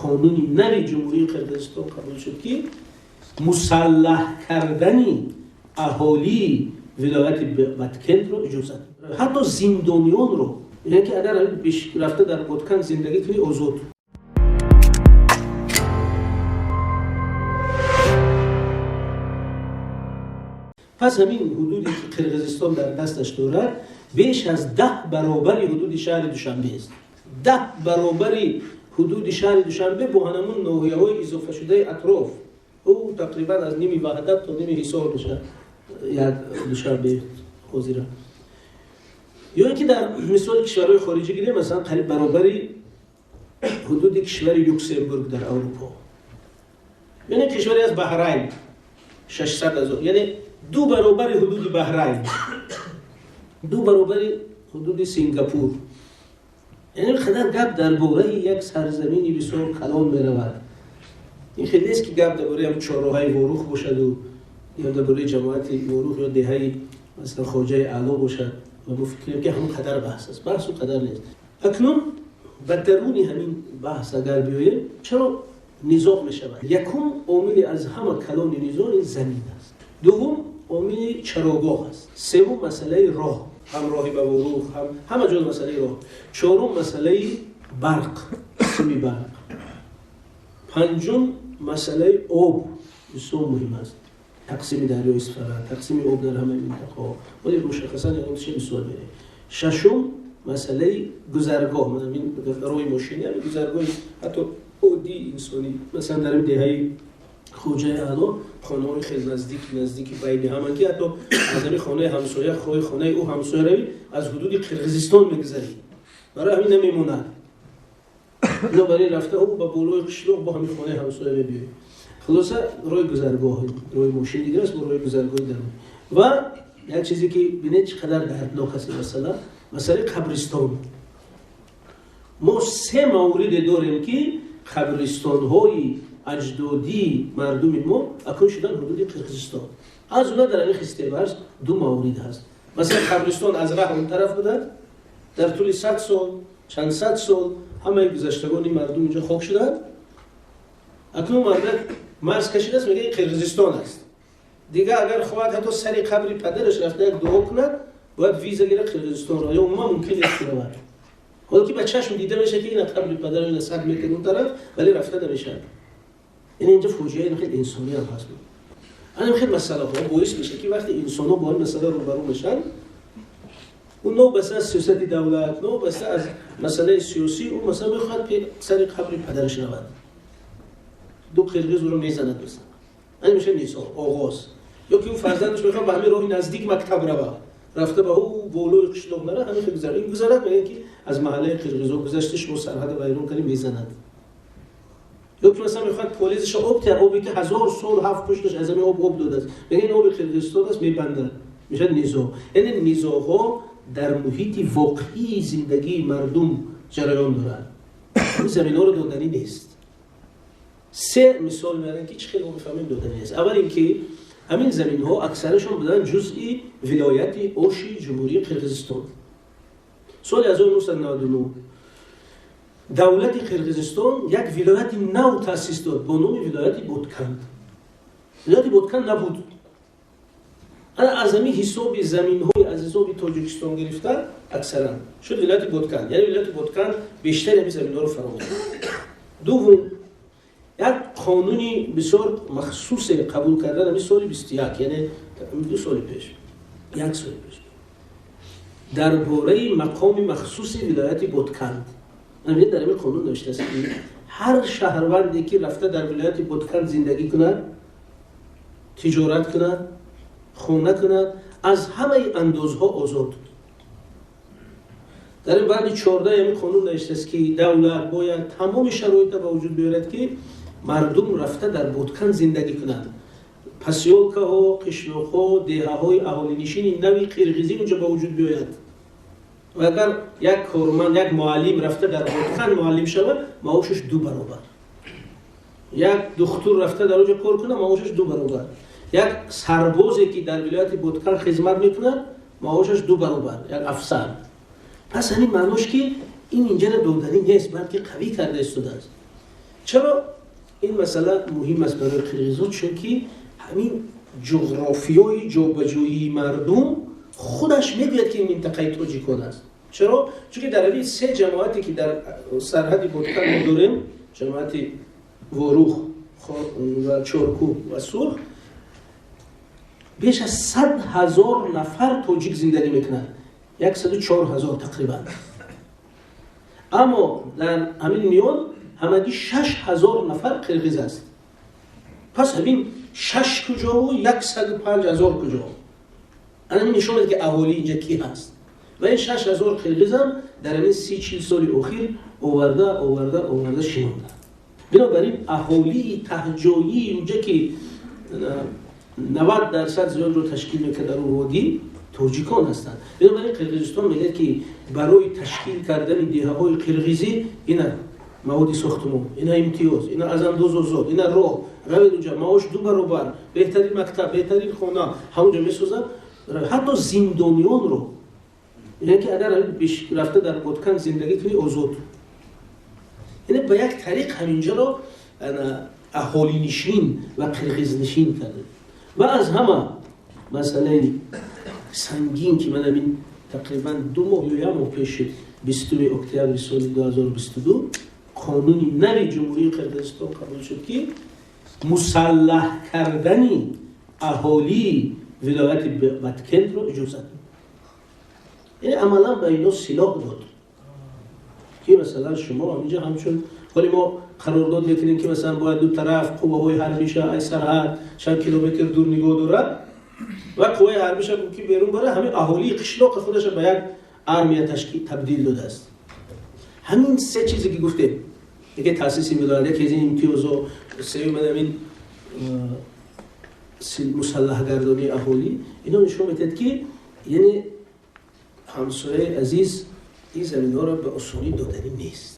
Қонуни нави Ҷумҳурии Қирғизистон қабул шуд, ки мусаллаҳ кардани аҳолии вилояти Баткентро иҷозат, ҳатто зиндониёнро, яъне ки агар рафта дар Боткент зиндагӣ кунӣ, озод. Пас ҳамин ҳудуде ки Қирғизистон дар дасташ дорад, беш аз 10 баробари ҳудуди шаҳри Душанбе аст. 10 баробари ҳудуди шаҳри Душанбе бо ҳамон ноҳияҳои изофашудаи атроф. Ӯ тақрибан аз ними Ваҳдат то ними Ҳисор мешавад як Душанбе ҳозира. Ё ин ки дар мисоли кишварҳои хориҷӣ гирем, масалан, қариб баробари ҳудуди кишвари Люксембург дар Аврупо. Яъне кишваре аз Баҳрайн 600 ҳазор, яъне 2 баробари ҳудуди Баҳрайн, 2 баробари ҳудуди Сингапур. Яъне қадар гап дар бораи як сарзамини бисёр калон меравад. Ин хеле нест, ки гап дар бораи ҳам чорроҳаи Ворух бошаду ё дар бораи ҷамоати Ворух ё деҳаи, масалан, Хоҷаи Аъло бошад ва мо фикр кунем, ки ҳамон қадар баҳс аст. Баҳс он қадар нест. Акнун ба даруни ҳамин баҳс агар биёем, чаро низоъ мешавад? Якум омили аз ҳама калони низоъ ин замин аст. Дуввум омили чарогоҳ аст. Севум масъалаи роҳ, ҳам роҳи ба Ворух, ҳам ҳама ҷо масъалаи роҳ. Чорум масъалаи барқ, сими барқ. Панҷум масъалаи об бисёр муҳим аст. Тақсими дарёи Исфара, тақсими об дар ҳамаи минтақаҳо, вале мушаххасан ягон чиз мисол мерем. Шашум масъалаи гузаргоҳ, роҳи мошини, ҳамин гузаргоҳи ҳатто оддии инсонӣ. Масалан, дар деҳаи Хоҷаи Аъло хонаҳои хеле наздик наздики байни ҳаман, ки ҳатто аз ҳамин хонаи ҳамсоя хоҳи хонаи ӯ ҳамсоя равӣ, аз ҳудуди Қирғизистон мегузарӣ. Барои ҳамин намемонад. Бинобар ин рафта ӯ ба болои қишлоқ бо ҳамин хонаи ҳамсоя мебиёӣ. Хулоса, роҳи гузаргоҳ, роҳи мошин дигар аст, бо роҳи гузаргоҳи дарун. Ва як чизе ки бинед, чӣ қадар дарднок аст ин масъала, масъалаи қабристон. Мо се мавриде дорем, ки қабристонҳои аҷдодии мардуми мо акнун шудан ҳудуди Қирғизистон. Аз ҷумла дар ҳамин Хистеварз ду маврид ҳаст. Масалан, қабристон аз раҳ он тараф буда, дар тӯли 100 сол, чанд сад сол ҳамаи гузаштагони мардум инҷо хок шуданд. Акнун мардак марз кашидааст, мегӯяд, ин Қирғизистон аст. Дигар агар хоҳад ҳатто сари қабри падараш рафта як дуо кунад, бояд виза гирад, Қирғизистонро, ё умуман мумкин нест ки равад. Ҳоло ки ба чашм дида мешавад, ки ина қабри падар, ина 100 метр он тараф, вале рафта намешавад. Яъне инҷо фоҷиаи хеле инсонӣ ҳам ҳаст. Ҳамин хеле масъалаҳо боис мешавад, ки вақте инсонҳо бо ин масъала рӯбарӯ мешаванд, ӯ новобаста аз сиёсати давлат, новобаста аз масъалаи сиёсӣ, ӯ масалан мехоҳад сари қабри падараш равад. Ду қирғиз ӯро мезанад, масалан. Ҳамин мешавад низоъ, оғоз. Ё ки ӯ фарзандаш мехоҳад ба ҳамин роҳи наздик мактаб равад, рафта ба ӯ болои қишлоқ нара, ҳамин хел гузарад. Ин гузарад, мегӯяд, ки аз маҳаллаи қирғизо гузашта, шумо сарҳада вайрон кардӣ, мезанад. Ё ки масалан мехоҳад полизаша об тиҳад, обе ки 1000 сол ҳафт пушташ аз ҳамин об об додааст, мегӯяд, ин оби Қирғизистон аст, мебандад, мешавад низоъ. Яъне низоъҳо дар муҳити воқеии зиндагии мардум ҷараён дорад. Ин заминҳоро доданӣ нест. Се мисол меорем, ки чӣ хеле мо мефаҳмем, доданӣ нест. Аввал ин ки ҳамин заминҳо аксарашон буданд ҷузъи вилояти Оши Ҷумҳурии Қирғизистон. Соли 1999 давлати Қирғизистон як вилояти нав таъсис дод бо номи вилояти Ботканд. Вилояти Ботканд набуд. Ана аз ҳамин ҳисоби заминҳои аз ҳисоби Тоҷикистон гирифта аксаран шуд вилояти Ботканд. Яъне вилояти Ботканд бештари ҳамин заминҳоро фаро гирифт. Дуввум, як қонуни бисёр махсусе қабул кардан ҳамин соли 21, яъне 2 соли пеш, як соли пеш, дар бораи мақоми махсуси вилояти Ботканд. Дар ҳамин қонун навиштааст, ки ҳар шаҳрванде ки рафта дар вилояти Ботканд зиндагӣ кунад, тиҷорат кунад, хона кунад, аз ҳамаи андозҳо озод. Дар ин банди 14 ҳамин қонун навиштааст, ки давлат бояд тамоми шароитро ба вуҷуд биёрад, ки мардум рафта дар Ботканд зиндагӣ кунад. Посёлкаҳо, қишлоқҳо, деҳаҳои аҳолинишини нави қирғизӣ унҷо ба вуҷуд биёяд. Ва агар як корманд, як муаллим рафта дар Ботканд муаллим шавад, маошаш 2 баробар. Як духтур рафта дар онҷо кор кунад, маошаш 2 баробар. Як сарбозе ки дар вилояти Ботканд хизмат мекунад, маошаш 2 баробар, як афсар. Пас ҳамин маънош, ки ин инҷара доданӣ нест, балки қавӣ карда истодааст. Чаро ин масъала муҳим аст барои қирғизҳо? Чунки ҳамин ҷуғрофиёи ҷобаҷоии мардум худаш мегӯяд, ки ин минтақаи тоҷикон аст. Чаро? Чунки дар ҳамин се ҷамоате, ки дар сарҳади Боткан мо дорем, ҷамоати Ворух ва Чоркӯҳ ва Сурх, беш аз 100 000 нафар тоҷик зиндагӣ мекунад, 104 000 тақрибан. Аммо дар ҳамин миён ҳамагӣ 6000 нафар қирғиз аст. Пас ҳамин шаш куҷову 105 000 куҷо, ана ин нишон медиҳад, ки аҳолӣ инҷа кӣ ҳаст. Ва ин 6000 қирғизам дар ҳамин 30-40 соли охир оварда, оварда, оварда шинонда. Бинобар ин аҳолии таҳҷоии унҷа, ки 90% зиёдро ташкил мекард, дар он водӣ тоҷикон ҳастанд. Бинобар ин Қирғизистон мегӯяд, ки барои ташкил кардани деҳаҳои қирғизӣ ина маводи сохтумон, ина имтиёз, ина аз андоз озод, ина роҳ, равед унҷа, маош ду баробар, беҳтарин мактаб, беҳтарин хона ҳамонҷо месозад. Ҳатто зиндониёнро, яъне ки агар рафта дар Боткан зиндагӣ кунӣ, озод. Яъне ба як тариқ ҳаминҷаро аҳолинишин ва қирғизнишин карда. Ва аз ҳама масъалаи сангин, ки ман ҳамин тақрибан 2 моҳ ё як моҳ пеш, 20 октябри соли 2022 қонуни нави Ҷумҳурии Қирғизистон қабул шуд, ки мусаллаҳ кардани аҳолии вилояти Баткентро иҷозат дод. Яъне амалан ба ино силоҳ дод, ки масалан шумо ҳаминҷа ҳамчун ҳоли мо қарордод мекунем, ки масалан бояд ду тараф қувваҳои ҳарбиша ай сарҳад чанд километр дур нигоҳ дорад ва қувваи ҳарбиша ки берун бара, ҳамин аҳолии қишлоқи худаша ба як армия табдил додааст. Ҳамин се чизе, ки гуфтем, яке таъсиси вилоят, яке аз ин имтиёзо, сеюм ҳамин мусаллаҳгардонии аҳолӣ, ино нишон медиҳад, ки яъне ҳамсояи азиз ин заминҳоро ба осонӣ доданӣ нест.